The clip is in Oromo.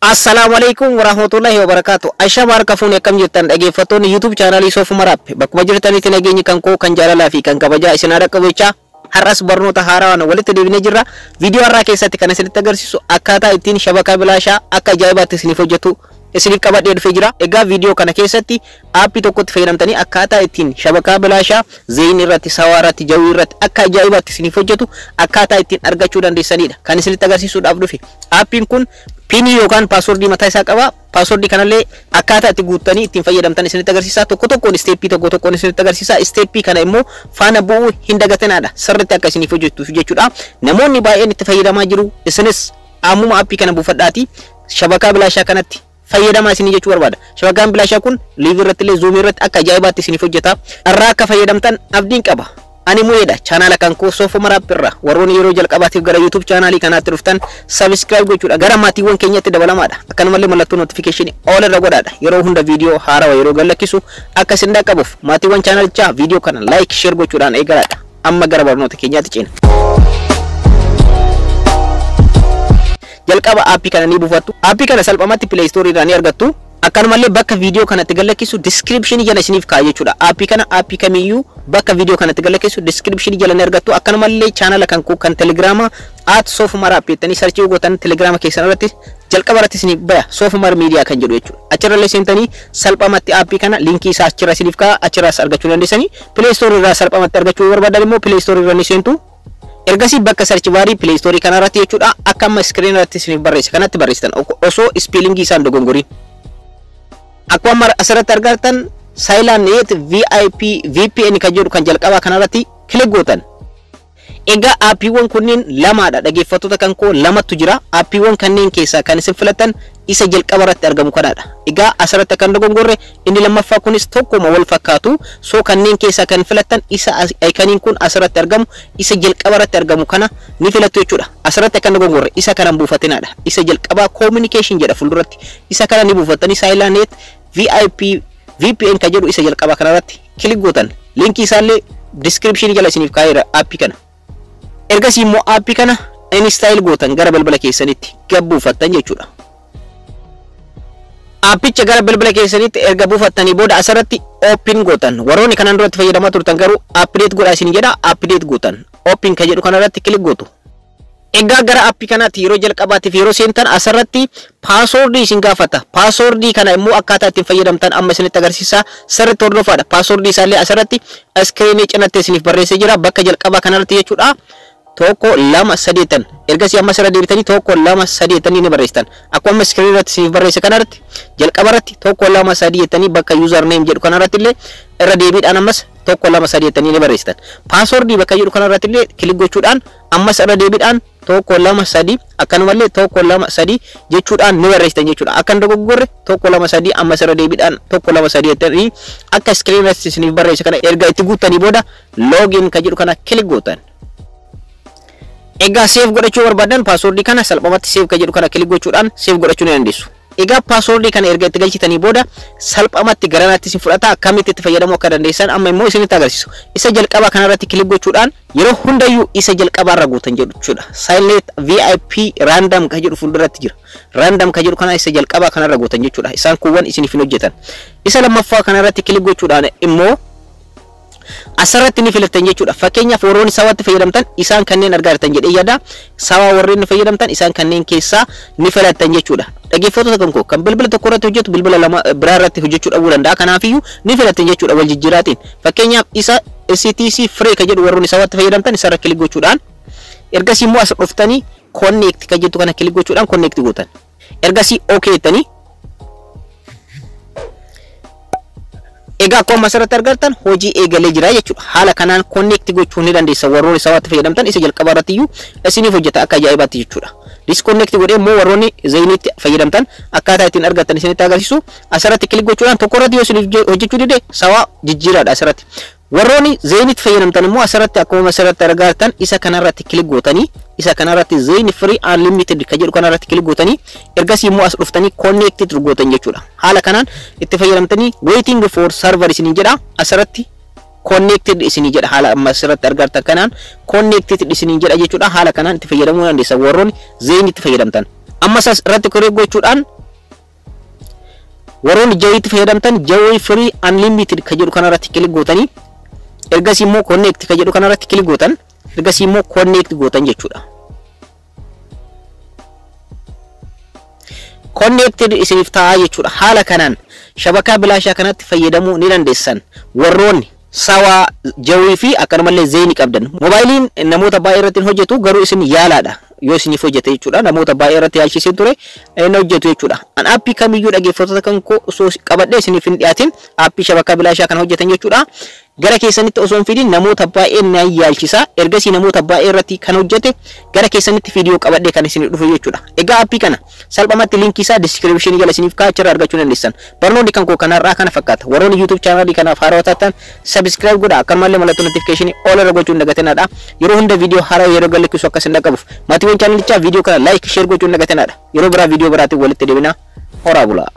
Assalaamu alaikum warahmatullahi wabarakatuh. Ashama harka fuune, akkam jirtan dhaggeeffattoonni YouTube chaanaalii Soofuma Maraap? Bakkuma jirtanitti nageenyi kan koo kan jaalalaa fi kan kabajaa isin haa dhaqqabu jechaa, har'as barnoota haarawaan walitti deebinee jirra. Viidiyoo har'aa keessatti kan isinitti agarsiisu akkaataa ittiin shabakaa bilaashaa akka ajaa'ibaatti isiniif hojjetu isiniif qabadhee dhufee jira. Egaa viidiyoo kana keessatti aappii tokkotti fayyadamtanii akkaataa ittiin shabakaa bilaashaa Zain irratti, Sawaa irratti, Jawii irratti akka ajaa'ibaatti isiniif hojjetu akkaataa ittiin argachuu dandeessanidha kan isinitti agarsiisuudhaaf dhufe. Aappiin kun piinii yookaan paaswordii mataa isaa qaba. Paaswordii kanallee akkaataa itti guuttanii ittiin fayyadamtan isinitti agarsiisa. Tokko tokkoon isteeppii tokko tokkoon isinitti agarsiisa. Isteeppii kana immoo faana bu'uu hin dagatinaadha. Sirriitti akka isiniif hojjetuuf jechuudha. Namoonni baay'een itti fayyadamaa jiru. Isinis ammuma aappii kana buufadhaati shabakaa bilaashaa kanatti fayyadamaa isinii jechuu barbaada. Shabakaan bilaashaa kun liivii irratti illee, zuumii irratti akka ajaa'ibaatti isiniif hojjeta. Irraa akka fayyadamtan abdiin qaba. Ani mu'eedha. Chaanaala kan koo Soofuma Raap irraa warroonni yeroo jalqabaatiif gara YouTube chaanaalii kanaatti dhuftan subscribe gochuudha. Gara maatiiwwan keenyatti dabalamaadha. Akkanumallee mallattoo notification all irra godhaadha. Yeroo hunda viidiyoo haarawaa yeroo gadlakkisu akka isin dhaqqabuuf maatiiwwan chaanalichaa viidiyoo kana like, share gochuudhaan eegalaadha. Amma gara barnoota keenyaatti ceena. Jalqaba aappii kana ni buufattu. Aappii kana salphumatti Play Store irraa ni argattu. Akkanumallee bakka viidiyoo kanatti gadlakkisu description jala isiniif kaa'a jechuudha. Aappii kana, aappii kamiyyuu bakka viidiyoo kanatti gadlakkisu description jala ni argattu. Akkanumallee chaanala kan koo kan Telegrama @SoofUmarApp jettanii search gootan Telegrama keessan irratti jalqaba irratti isiniif baya, Soofumar Media kan jedhu jechuudha. Achirrallee seentanii salphumatti aappii kana linkii isaa achirra isiniif kaa'a, achirraas argachuu dandeessanii. Play Store irraa salphumatti argachuu barbaadan immoo Play Store irra ni seentu. Ergasii bakka search baarii Play Store kanarratti jechuudha, akka amma screen irratti isiniif barreesse kanatti barreessitan osoo spellingii isaan dogongoriin. Akkuma amma asirratti argattan Silent VIP VPN kan jedhu kan jalqabaa kanarratti click gootan. Egaa aappiiwwan kunneen lamaadha, dhaggeeffattoota kan koo, lamatu jira. Aappiiwwan kanneen keessaa kan isin filatan isa jalqaba irratti argamu kanaadha. Egaa asirratti kan dogongorre inni lammaffaa kunis tokkuma wal fakkaatu. So kanneen keessaa kan filatan isa ayikaniin kun asirratti argamu, isa jalqaba irratti argamu kana ni filattu jechuudha. Asirratti kan dogongorre isa kanan buufatinaadha. Isa jalqabaa communication jedha fuulduratti. Isa kana ni buufattanii Silent VIP VPN kan jedhu isa jalqabaa kanarratti click gootan. Linkii isaallee description jala isiniif kaa'eera aappii kana. Ergasii immoo aappii kana install gootan, gara balbala keessanitti gad buufattan jechuudha. Aappicha gara bilbila keessanitti erga buufattanii booda asirratti open gootan. Warroonni kanaan duratti fayyadamaa turtan garuu update godhaa isin jedha, update gootan. Open kan jedhu kanarratti click gootu. Egaa gara aappii kanaatti yeroo jalqabaatiif yeroo seentan asirratti paaswordii isin gaafata. Paaswordii kana immoo akkaataa ittiin fayyadamtan amma isinitti agarsiisa. Sirriitti hordofaadha. Paaswordii isaallee asirratti iskiriinii cinatti isiniif barreessee jira. Bakka jalqabaa kanarratti jechuudha. 1, 2, 3 jettan. Ergasii amma asirra deebitanii 1, 2, 3 jettanii ni barreessitan. Akkuma amma iskiriinii irratti isiniif barreesse kanarratti jalqaba irratti 1, 2, 3 jettanii, bakka user name jedhu kanarratti illee irra deebiidhaan ammas 1, 2, 3 jettanii ni barreessitan. Paaswordii bakka jedhu kanarratti illee click gochuudhaan ammas irra deebiidhaan 1, 2, 3, akkanumallee 1, 2, 3 jechuudhaan ni barreessitan jechuudha. Akka hin dogoggorre 1, 2, 3, ammas irra deebiidhaan 1, 2, 3 jettanii akka iskiriinii irratti isiniif barreesse kana erga itti guuttanii booda login kan jedhu kana click gootan. Egaa save godhachuu barbaadan paaswordii kana salphumatti save kan jedhu kana click gochuudhaan save godhachuu ni dandeessu. Egaa paaswordii kana erga itti galchitanii booda salphumatti garanaatti isin fudhata. Akkamitti itti fayyadamuu akka dandeessan amma immoo isinitti agarsiisu. Isa jalqabaa kanarratti click gochuudhaan yeroo hundayyuu isa jalqabaarra guutan jechuudha. Silent VIP random kan jedhu fuulduratti jira. Random kan jedhu kana isa jalqabaa kanarra guutan jechuudha. Isaan kuuwwan isiniif hin hojjetan. Isa lammaffaa kanarratti click gochuudhaan immoo asirratti ni filattan jechuudha. Fakkeenyaaf warroonni Sawaatti fayyadamtan isaan kanneen argaa jirtan jedhee yaada. Sawaa warreen fayyadamtan isaan kanneen keessaa ni filattan jechuudha. Dhaggeeffattoota kan koo, kan bilbila tokko irratti hojjetu bilbila lama biraa irratti hojjechuu dhabuu danda'a. Kanaafiyyuu ni filattan jechuudha wal jijjiiraatiin. Fakkeenyaaf isa STC Free kan jedhu warroonni Sawaatti fayyadamtan isarra click gochuudhaan ergasii immoo as dhuftanii connect kan jettu kana click gochuudhaan connect gootan. Ergasii okay jettanii. Egaa akkuma asirratti argattan hojii eegalee jira jechuudha. Haala kanaan connect gochuu ni dandeessa. Warroonni Sawaatti fayyadamtan isa jalqabaa irratti iyyuu isiniif hojjeta akka ajaa'ibaatti jechuudha. Disconnect godhee immoo warroonni Zainitti fayyadamtan akkaataa ittiin argattan isinitti agarsiisu. Asirratti click gochuudhaan tokko irratti yoo isiniif hojjechuu dide Sawaa jijjiiraadha asirratti. Warroonni Zainitti fayyadamtan immoo asirratti akkuma asirratti argattan isa kanarratti click gootanii, isa kanarratti Zain Free Unlimited kan jedhu kanarratti click gootanii ergasii immoo as dhuftanii connected gootan jechuudha. Haala kanaan itti fayyadamtanii waiting for server isiniin jedha, asirratti connected isinii jedha. Haala amma asirratti argattan kanaan connected isiniin jedha jechuudha. Haala kanaan itti fayyadamuu dandeessa warroonni Zainitti fayyadamtan. Ammas asirratti click gochuudhaan Warroonni Jawwyitti fayyadamtan Jawwy Free Unlimited ka jedhu kanarratti click gootanii, ergasii immoo connect ka jedhu kanarratti click gootan, ergasii immoo connect gootan jechuudha. Connected isiniif ta'a jechuudha. Haala kanaan shabakaa bilaashaa kanatti fayyadamuu ni dandeessan. Warroonni Sawaa, Jawwy fi akkanumallee Zain qabdan. Moobaayiliin namoota baay'ee irratti hin hojjetu, garuu isin yaalaadha. Yoo isiniif hojjete jechuudha. Namoota baay'ee irratti yaalchisee ture inni hojjetu jechuudha. An aappii kamiyyuu, dhaggeeffattoota kan koo, osoo qabadhee isiniif hin dhiyaatin aappii shabakaa bilaashaa kana hojjetan jechuudha. Gara keessanitti osoo hin fidin namoota baay'ee na yaalchisa. Ergasii namoota baay'ee irratti kan hojjete gara keessanitti viidiyoo qabadhee kan isin dhufu jechuudha. Egaa aappii kana salphumatti liinkii isaa description jala isiniif kaa'aa argachuu dandeessan. Barnoonni kan koo kanarraa kana fakkaata. Warroonni YouTube chaanalii kanaaf haarawaa taatan subscribe godhaa. Akkanumallee mallattoo notification all irra gochuun dagatinaadha. Yeroo hunda viidiyoo haaraa yeroo galakkisu akka isin dhaqqabuuf maatiiwwan chaanalichaa viidiyoo kana like, share gochuun dagatinaadha. Yeroo biraa viidiyoo biraatiin walitti deebina. Horaa bulaa.